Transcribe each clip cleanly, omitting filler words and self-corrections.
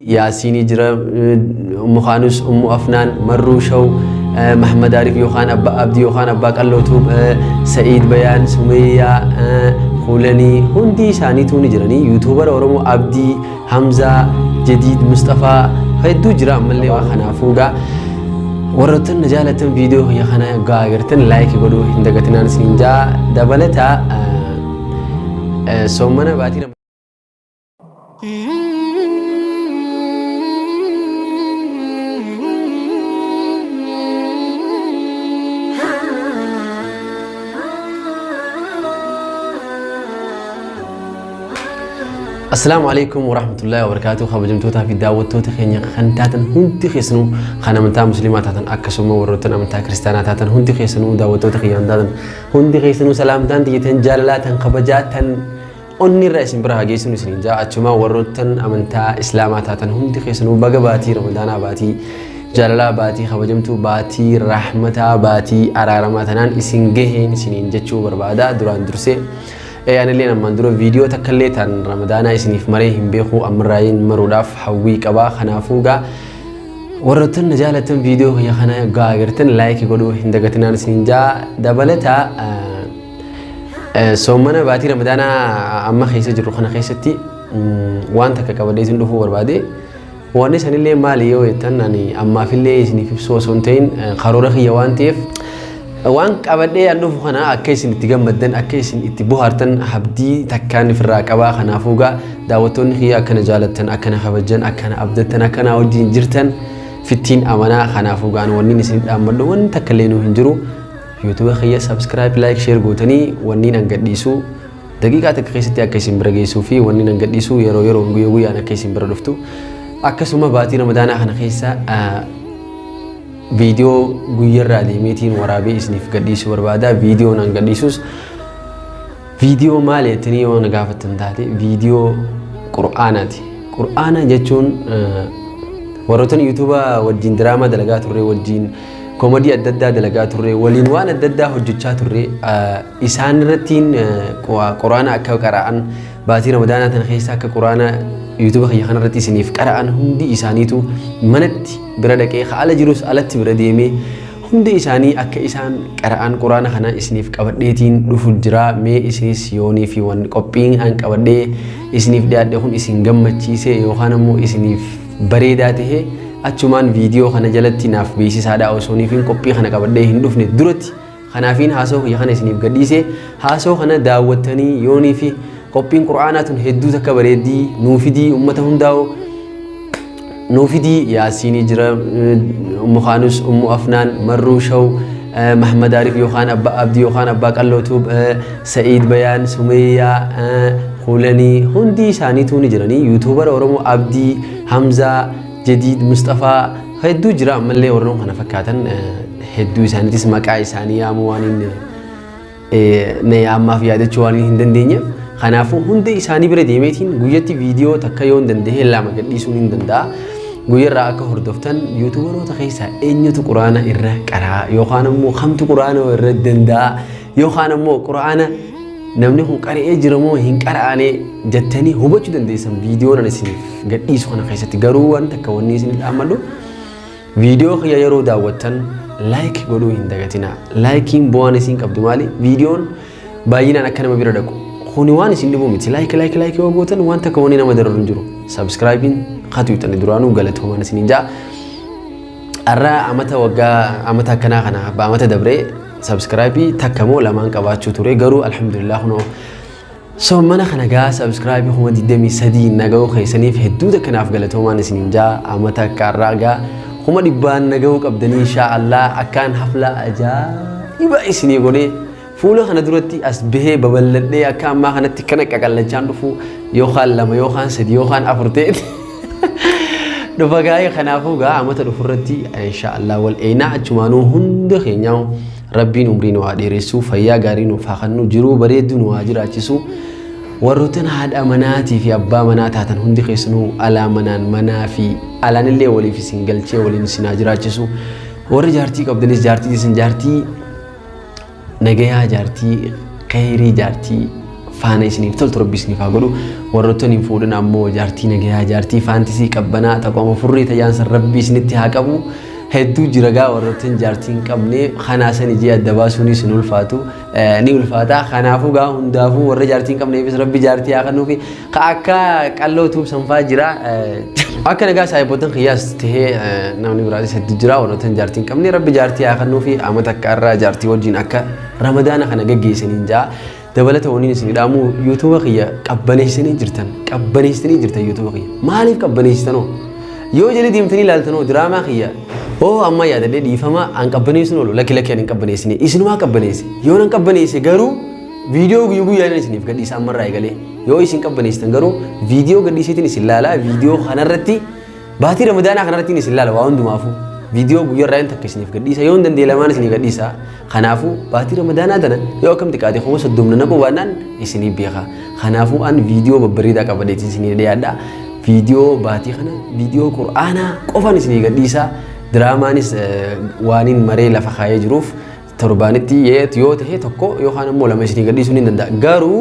Yaasiinii jira, Ummu Kaanus, Ummu Afnaan, Marruu Shaw, Mahammad Arif yookaan Abbaa Abdii yookaan Abbaa Qallootuu, Sa'iid Bayaan, Sumeeyyaa, Kuulanii hundi isaaniituu ni jiranii. Yuutuubara Oromoo Abdii, Hamzaa, Jadiid, Mustafaa hedduu jira ammallee waan kanaafuu gaa warroottan na jaalatan viidiyoo kiyya kana gaa agartan like godhuu hin dagatinaan isiniin jaa dabalataa soommana baatii Assalaamu alaikum warahmatullahi wabarakatuh. Kabajamtootaa fi daawwattoota keenya kan taatan hundi keessanuu kan amantaa musliimaa taatan akkasuma warroottan amantaa kiristaanaa taatan hundi keessanuu daawwattoota keenya kan taatan hundi keessanuu salaamtaan tiyya jaalalaa tan kabajaa tan Onni irra isin bira haa geessinu isiniin jaa achumaa warroottan amantaa islaamaa taatan hundi keessanuu baga baatii ramadaanaa baatii jaalalaa baatii kabajamtuu baatii rahmataa baatii araaramaa tanaan isin gaheen isiniin jechuu barbaada duraan dursee anilleen ammaan dura viidiyoo takkallee tan ramadaanaa isiniif maree hin beeku ammarraayin maruudhaaf hawwii qaba kanaafuu gaa warroottan na jaalatan viidiyoo kiyya kana gaa agartan laayikii godhuu hin dagatinaan isiniin jaa dabalataa Soommana baatii Ramadaanaa amma keessa jirru kana keessatti waan takka qabadheetiin dhufuu barbaade. Wanni sanillee maali yoo jettan ani ammaafillee isiniif ibsuu osoo hin ta'in karoora kiyya waan ta'eef waan qabadhee an dhufu kana akka isin itti gammaddan akka isin itti bohaartan abdii takkaan ofirraa qabaa kanaafuu gaa daawwattoonni kiyya akkana jaalattan akkana kabajjan akkana abdattan akkana wajjin jirtan fittiin amanaa kanaafuu gaan wanni isin dhaammadhu wanni takka illee nuu hin jiru. YouTube kiyya subscribe like share gootanii wanniin an gadhiisu daqiiqaa takka keessatti akka isin bira geessuu fi wanniin an gadhiisu yeroo yeroon guyya guyyaan akka isin bira dhuftu akkasuma baatii ramadaanaa kana keessa viidiyoo guyyarraa deemeetiin waraabee isiniif gadhiisuu barbaada viidiyoon an gadhiisus viidiyoo maali jettanii yoo na gaafattan taate viidiyoo qur'aanaati qur'aana jechuun warroota yuutuuba wajjin diraamaa dalagaa turre wajjin Komedii adda addaa dalagaa turre, waliin waan adda addaa hojjechaa turre, isaan irrattiin quraana akka qara'an baatii ramadaanaa tana keessa akka quraana yuutuuba kiyya kanarratti isiniif qara'an hundi isaaniitu manatti bira dhaqee ka ala jirus alatti bira deemee hundi isaanii akka isaan qara'an quraana kana isiniif qabadheetiin dhufu jira mee isinis yoonii fi wan qophiin an qabadhee isiniif dhiyaadhe kun isin gammachiise yookaan ammoo isiniif bareedaa tahe achumaan viidiyoo kana jalatti naaf beeksisaadha osooniifin qophii kana qabadhee hin dhufne duratti kanaafiin haasoo kiyya kana isiniif gadhiise haasoo kana daawwattanii yoonii fi qophiin qur'aanaa tun hedduu takka bareeddii nuu fidii ummata hundaa'u nuu fidii yaasiinii jira ummu kaanus ummu afnaan marruu shaw Mahammad Arif yookaan Abbaa Abdii yookaan Abbaa Qallootuu Sa'iid Bayaan Sumeeyyaa Kuulanii hundi isaaniituu ni jiranii yuutuubara Oromoo Abdii Hamzaa Jadiid Mustafaa hedduu jira ammallee warroon kana fakkaatan hedduu isaaniitis maqaa isaanii yaamuu waan hin na ammaaf yaadachuu waan hin dandeenyeef kanaafuu hundi isaanii bira deemeetiin guyyatti viidiyoo takka yoo hin danda'e lama gadhiisuun hin danda'a. Guyyarraa akka hordoftan yuutuubaroota keessaa eenyutu quraana irra qaraa yookaan immoo kamtu quraana irra danda'a yookaan immoo quraana namni kun qara'ee jira moo hin qara'ane jettanii hubachuu dandeessan viidiyoon ani isiniif gadhiisu kana keessatti garuu waan takka wanni isin dhaammadhu viidiyoo kiyya yeroo daawwattan like godhuu hin dagatinaa. Laayikiin bu'aan isin qabdu maali? Viidiyoon baay'inaan akka nama bira dhaqu. Kuni waan isin dhibu miti. Like like like yoo gootan waan takka wanni nama dararu hin jiru. Subscribein katu yuxani duraanuu galatoomaan isiniin ja'a. Har'a amata waggaa amata akkanaa kana abbaa amata dabree subscribe takka moo lamaan qabaachuu ture garuu alhamdulillah kunoo So mana kana gaa subscribe 23,000 nagahuu keessaniif hedduu takka naaf galatoomaan isiniin jaa amata akka har'aa gaa 100,000 nagahuu qabdanii inshaa Allah akkaan hafla ajaa'iba isinii godhee fuula kana duratti as bahee babal'adhee akka ammaa kanatti kana qaqallachaan dhufu yookaan lama yookaan sadi yookaan afur ta'e dhufa gaa'ee kanaafuu gaa amata dhufurratti inshaa Allah wal eenaa achumaanuu hunda keenyaa Rabbiin umrii nu haa dheeressu, fayyaa gaarii nuuf haa kennu, jiruu bareedduu nu haa jiraachisu. Warroottan haadha manaatii fi abbaa manaa taatan hundi keessanuu alaa manaan manaa fi alaanillee waliif isin galchee waliin isin haa jiraachisu. Warri jaartii qabdanis jaartii isin jaartii nagayaa jaartii kheyrii jaartii Faana isiniif toltu Rabbi isiniif haa godhu. Warroottan hin fuudhin ammoo jaartii nagayaa, jaartii faantisii qabbanaa, taqooma furrii tajaansan Rabbi isinitti haa qabu. Hedduu jira gaa warroottan jaartii hin qabne kanaa san ijee adda baasuunis hin ulfaatu ni ulfaata. Kanaafuu gaa hundaafuu warra jaartii hin qabneefis Rabbi jaartii haa kennuufi. Ka akka qalloo tuubsan fa'aa jira. Akka nagaa saahiboottan kiyyaas tahee namni biraatis hedduu jira warroottan jaartii hin qabne Rabbi jaartii haa kennuufi amata akka irraa jaartii wajjin akka Ramadaana kana gaggeessaniin jaa. Dabalata waniin isin dhaamu YouTube kiyya qabbaneessanii jirtan, qabbaneessanii jirtan YouTube kiyya. Maaliif qabbaneessitanoo? Yoo jala deemtanii ilaaltanoo diraamaa kiyya? Oo, amma yaadadhee, dhiifama, an qabbaneessuun oolu. Lakki, lakki, ani hin qabbaneessine, isinumaa qabbaneesse. Yoo nan qabbaneesse garuu viidiyoo guyyaa guyyaan isiniif gadhiisa ammarraa eegalee. Yoo isin qabbaneessitan garuu viidiyoo gadhiiseetiin isin laalaa. Viidiyoo kanarratti baatii Ramadaanaa kanarratti isin laala. Waa hundumaafuu viidiyoo guyyaa irraa takka isiniif gadhiisa, yoo hin dandeenye lamaan isinii gadhiisa. Kanaafuu baatii Ramadaanaa tana yoo akkam xiqqaate 30,000 naquu baannaan isinii beeka. Kanaafuu an viidiyoo babbareedaa qabadheetiin isinii dhiyaadha. Viidiyoo baatii kana viidiyoo Qur'aanaa qofan isinii gadhiisa. Diraamaanis waaniin maree lafa kaayee jiruuf torbaanitti yoo ta'e tokko yookaan immoo lama isinii gadhiisuu ni danda'a. Garuu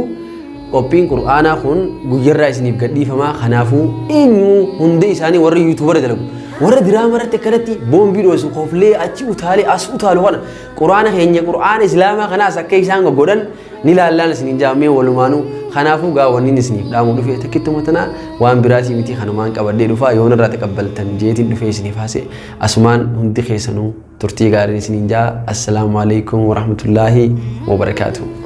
qophiin Qur'aanaa kun guyyarraa isiniif gadhiifamaa. Kanaafuu eenyu hundi isaanii warra YouTubara dalagu, warra diraama irratti akkanatti boombii dhoosu, koflee achi utaalee as utaalu kana, Qur'aana keenya, Qur'aana Islaamaa kanaas akka isaan goggodhan ni laallaan isiniin jaamee walumaanuu. Kanaafuu gaa wanni isiniif dhaamu dhufe takkittuma tana, waan biraatii miti, kanumaan qabadhee dhufaa. Yoon irraa taqabbaltan jeetiin dhufee isiniif haase. Asumaan hundi keessanuu turtii gaariin isiniin jaa. Assalaamu alaikum warahmatullaahi wabarakaatuh.